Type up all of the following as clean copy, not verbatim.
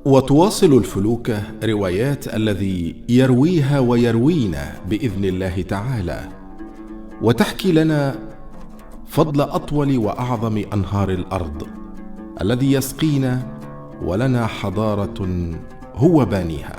وتواصل الفلوكة روايات الذي يرويها ويروينا بإذن الله تعالى، وتحكي لنا فضل أطول وأعظم أنهار الأرض الذي يسقينا ولنا حضارة هو بانيها.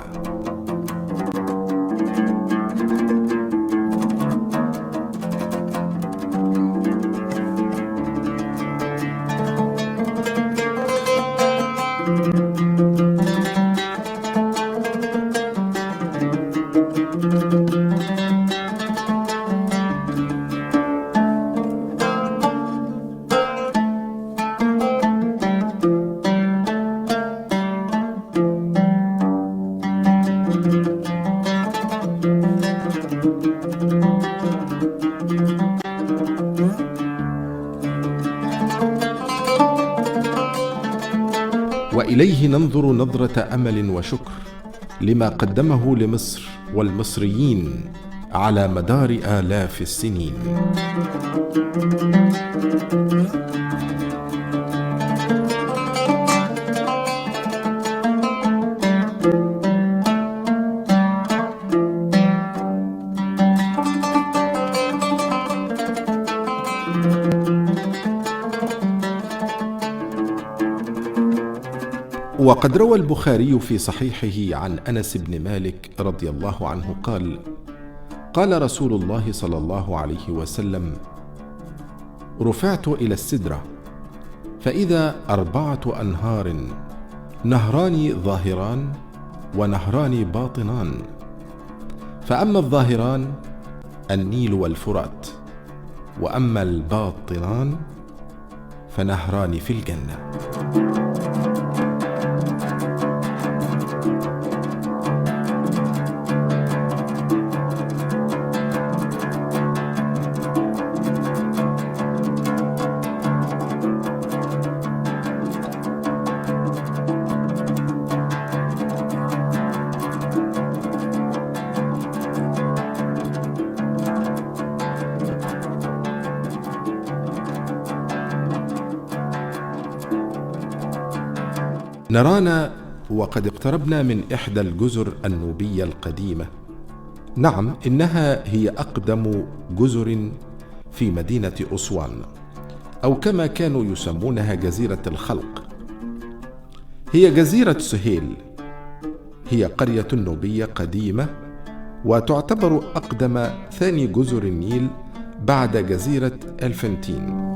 وإليه ننظر نظرة أمل وشكر لما قدمه لمصر والمصريين على مدار آلاف السنين. وقد روى البخاري في صحيحه عن أنس بن مالك رضي الله عنه قال: قال رسول الله صلى الله عليه وسلم: رفعت إلى السدرة فإذا 4 أنهار، نهران ظاهران ونهران باطنان، فأما الظاهران النيل والفرات، وأما الباطنان فنهران في الجنة. نرانا وقد اقتربنا من إحدى الجزر النوبية القديمة. نعم، إنها هي أقدم جزر في مدينة أسوان، أو كما كانوا يسمونها جزيرة الخلق. هي جزيرة سهيل، هي قرية نوبية قديمة وتعتبر أقدم ثاني جزر النيل بعد جزيرة ألفنتين.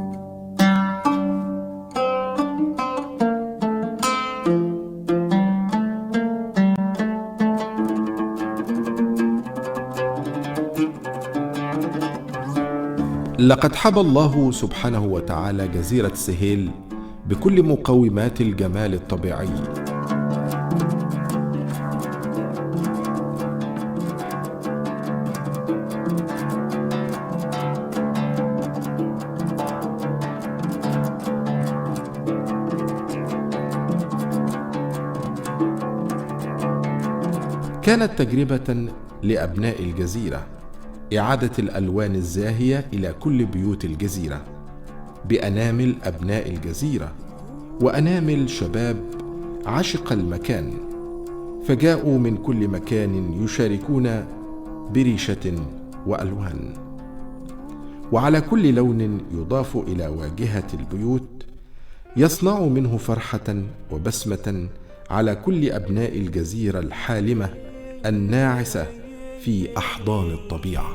لقد حبى الله سبحانه وتعالى جزيرة سهيل بكل مقومات الجمال الطبيعي. كانت تجربة لأبناء الجزيرة إعادة الألوان الزاهية إلى كل بيوت الجزيرة بأنامل أبناء الجزيرة وأنامل شباب عشق المكان، فجاءوا من كل مكان يشاركون بريشة وألوان، وعلى كل لون يضاف إلى واجهة البيوت يصنع منه فرحة وبسمة على كل أبناء الجزيرة الحالمة الناعسة في أحضان الطبيعة.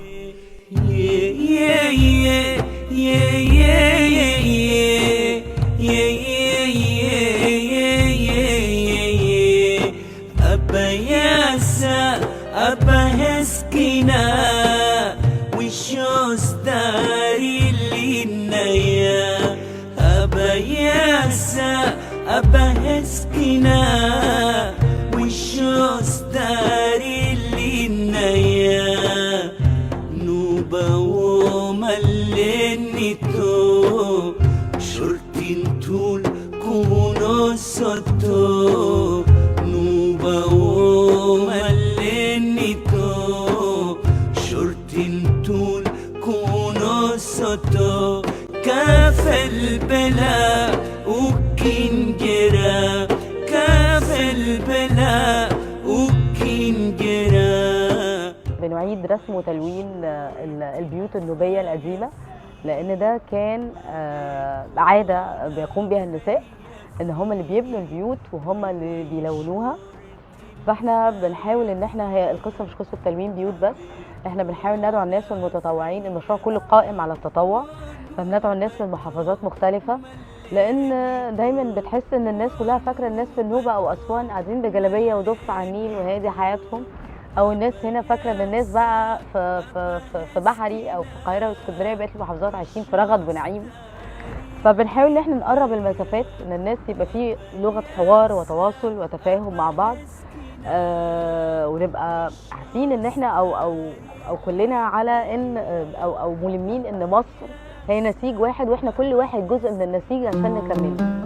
كاف البلاء وكنجرا، كاف البلاء. رسم وتلوين البيوت النوبية القديمة، لأن ده كان عادة بيقوم بها النساء، إن هم اللي بيبنوا البيوت وهم اللي بيلونوها. فاحنا بنحاول ان احنا، هي القصة مش قصة تلوين بيوت بس، احنا بنحاول ندعو الناس والمتطوعين، المشروع كله قائم على التطوع، فبندعو الناس من محافظات مختلفة، لان دايما بتحس ان الناس كلها فاكره الناس في النوبة او اسوان قاعدين بجلابيه ودف على النيل وهي دي حياتهم، او الناس هنا فاكره ان الناس بقى في بحري او في القاهرة واسكندريه بقية المحافظات عايشين في رغد ونعيم. فبنحاول ان احنا نقرب المسافات، ان الناس يبقى في لغة حوار وتواصل وتفاهم مع بعض، ونبقى عارفين ان احنا او او او كلنا على ان او ملمين ان مصر هي نسيج واحد، واحنا كل واحد جزء من النسيج عشان نكمله.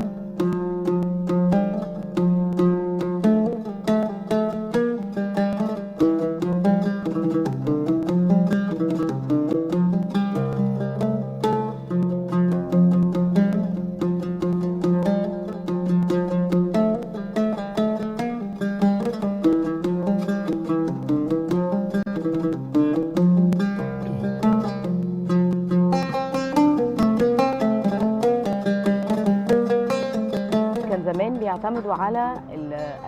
بيعتمدوا على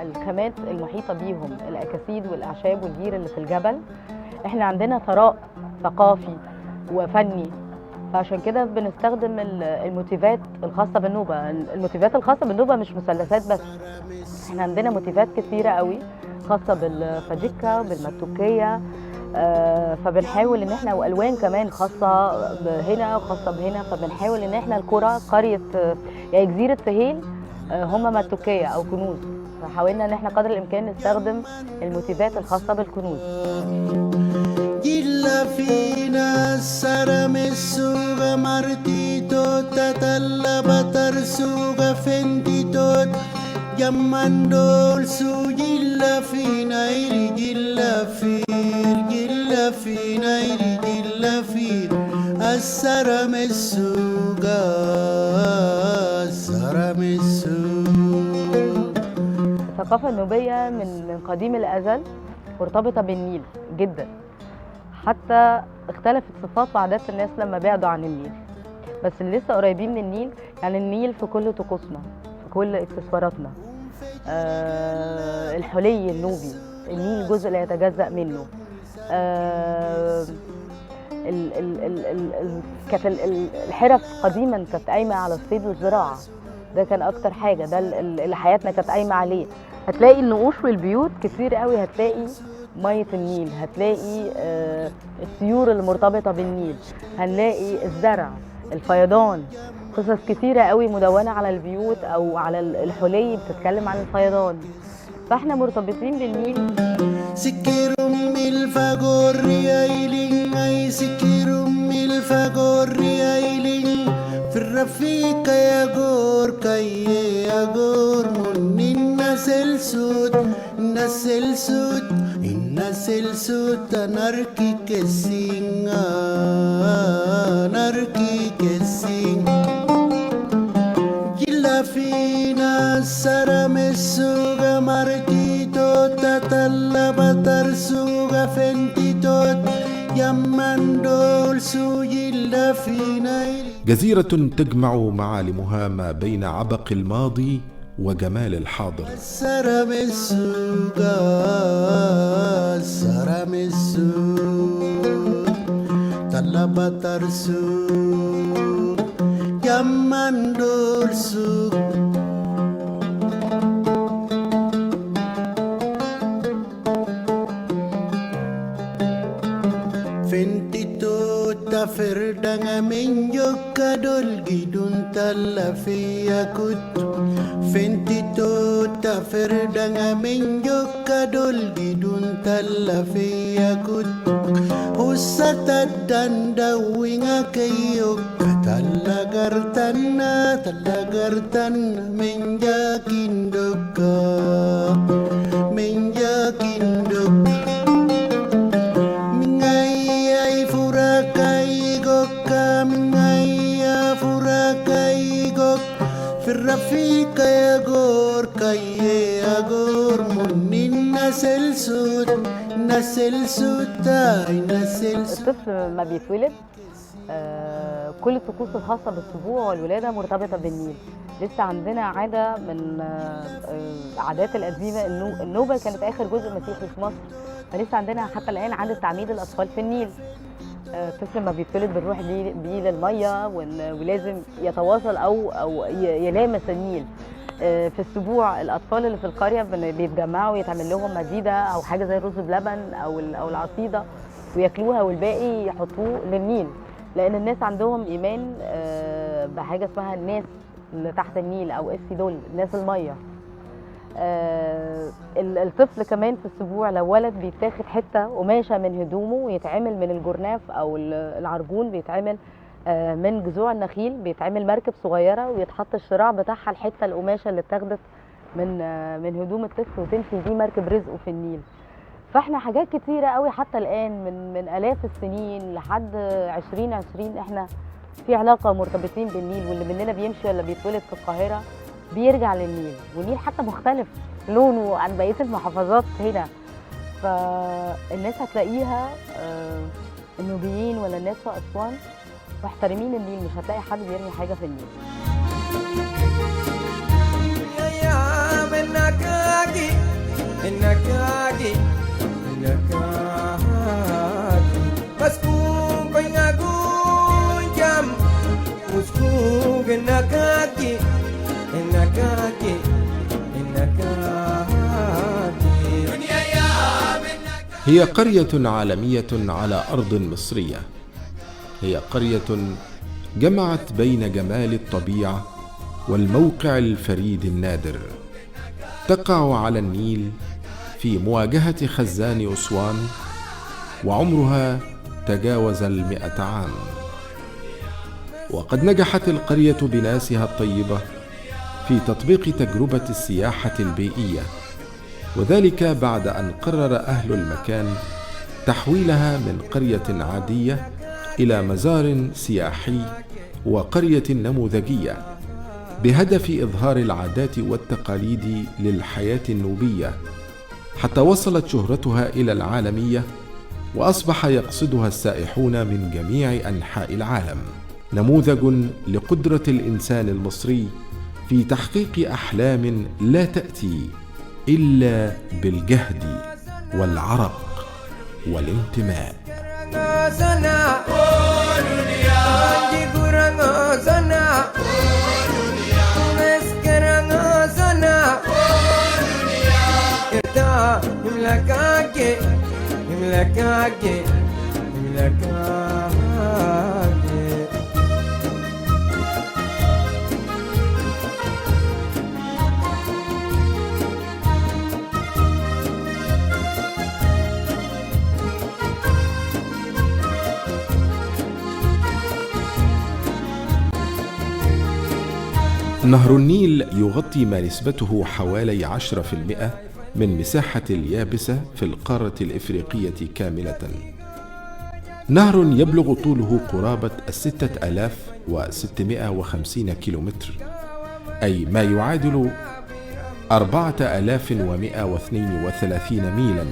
الخامات المحيطة بيهم، الأكاسيد والأعشاب والجير اللي في الجبل. احنا عندنا ثراء ثقافي وفني، فعشان كده بنستخدم الموتيفات الخاصة بالنوبة. الموتيفات الخاصة بالنوبة مش مثلثات بس، احنا عندنا موتيفات كثيرة قوي خاصة بالفاجيكا بالمتوكية، فبنحاول ان احنا، والوان كمان خاصة بهنا وخاصة بهنا، فبنحاول ان احنا القرى، قرية يعني جزيرة سهيل هم متوكية أو كنوز، فحاولنا إن احنا قدر الإمكان نستخدم الموتيفات الخاصة بالكنوز. الثقافة النوبية من قديم الأزل مرتبطة بالنيل جدا، حتى اختلفت صفات وعادات الناس لما بعدوا عن النيل، بس اللي لسه قريبين من النيل، يعني النيل في كل طقوسنا، في كل اكسسواراتنا، الحلي النوبي، النيل جزء لا يتجزأ منه. كانت الحرف قديما كانت قايمة على الصيد والزراعة، ده كان اكتر حاجة، ده اللي حياتنا كانت قايمة عليه. هتلاقي النقوش والبيوت كتير قوي، هتلاقي مية النيل، هتلاقي الطيور المرتبطة بالنيل، هنلاقي الزرع، الفيضان، قصص كتيرة قوي مدونة على البيوت او على الحلي بتتكلم عن الفيضان، فاحنا مرتبطين بالنيل. في الرفيق يا جور كي يا جور من الناس السود، الناس السود، الناس السود، نركي كسين، نركي كسين، جلا فينا سرم السوق مرتيتو تتلب ترسوق فنتيتو جزيرة تجمع معالمها ما بين عبق الماضي وجمال الحاضر. فردنا من جوكا دول جدون تلا فيا كنت فنتي توتا فردنا من جوكا دول جدون تلا فيا كنت وستا دندوينا كيوكا تلا غرتنا تلا غرتنا من جاكين دوكا من جاكين دوكا في الرفيق يا جور كي أغور مني نسل سوت نسل سوتاي نسل سوت. الطفل ما بيتولد كل الطقوس الخاصة بالسبوع والولادة مرتبطة بالنيل. لسه عندنا عادة من عادات القديمة انه النوبة كانت آخر جزء مسيحي في مصر، فلسه عندنا حتى الآن عادة تعميد الأطفال في النيل. الطفل ما بيتولد بنروح بيه للمية ولازم يتواصل أو يلامس النيل. في السبوع الأطفال اللي في القرية بيتجمعوا ويتعمل لهم مديدة أو حاجة زي الرز بلبن أو العصيدة وياكلوها، والباقي يحطوه للنيل، لأن الناس عندهم إيمان بحاجة اسمها الناس اللي تحت النيل أو السيدول، ناس المية. الطفل كمان في السبوع لو ولد بيتاخد حتة قماشة من هدومه ويتعمل من الجرناف أو العرجون، بيتعمل من جذوع النخيل، بيتعمل مركب صغيرة ويتحط الشراع بتاعها الحتة القماشة اللي اتاخدت من هدوم الطفل وتمشي دي مركب رزقه في النيل. فاحنا حاجات كتيرة قوي حتى الآن من آلاف السنين لحد 2020 احنا في علاقة مرتبطين بالنيل، واللي مننا بيمشي ولا بيتولد في القاهرة بيرجع للنيل، والنيل حتى مختلف لونه عن بقية المحافظات هنا. فالناس هتلاقيها النوبيين ولا الناس في أسوان محترمين النيل، مش هتلاقي حد بيرمي حاجة في النيل. هي قرية عالمية على أرض مصرية. هي قرية جمعت بين جمال الطبيعة والموقع الفريد النادر. تقع على النيل في مواجهة خزان أسوان، وعمرها تجاوز 100 عام. وقد نجحت القرية بناسها الطيبة في تطبيق تجربة السياحة البيئية، وذلك بعد أن قرر أهل المكان تحويلها من قرية عادية إلى مزار سياحي وقرية نموذجية، بهدف إظهار العادات والتقاليد للحياة النوبية، حتى وصلت شهرتها إلى العالمية وأصبح يقصدها السائحون من جميع أنحاء العالم. نموذج لقدرة الإنسان المصري في تحقيق أحلام لا تأتي إلا بالجهد والعرق والانتماء. نهر النيل يغطي ما نسبته حوالي 10% من مساحة اليابسة في القارة الإفريقية كاملة. نهر يبلغ طوله قرابة 6650 كيلومتر، أي ما يعادل 4132 ميلا.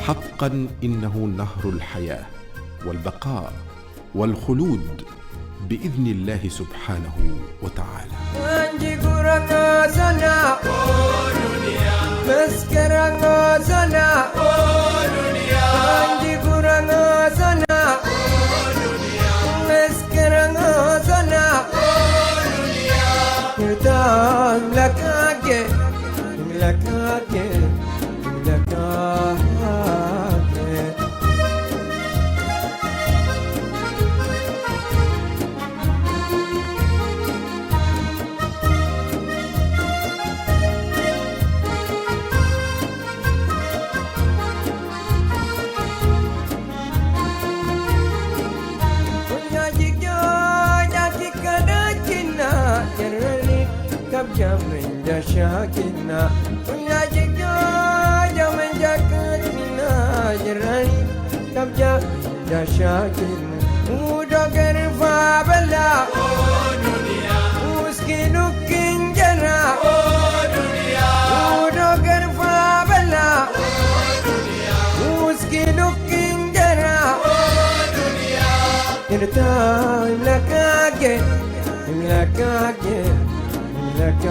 حقا إنه نهر الحياة والبقاء والخلود بإذن الله سبحانه وتعالى. شاكر ودقر فابلا وسكنك انجرا ودقر فابلا وسكنك انجرا ارتاح لك لك لك.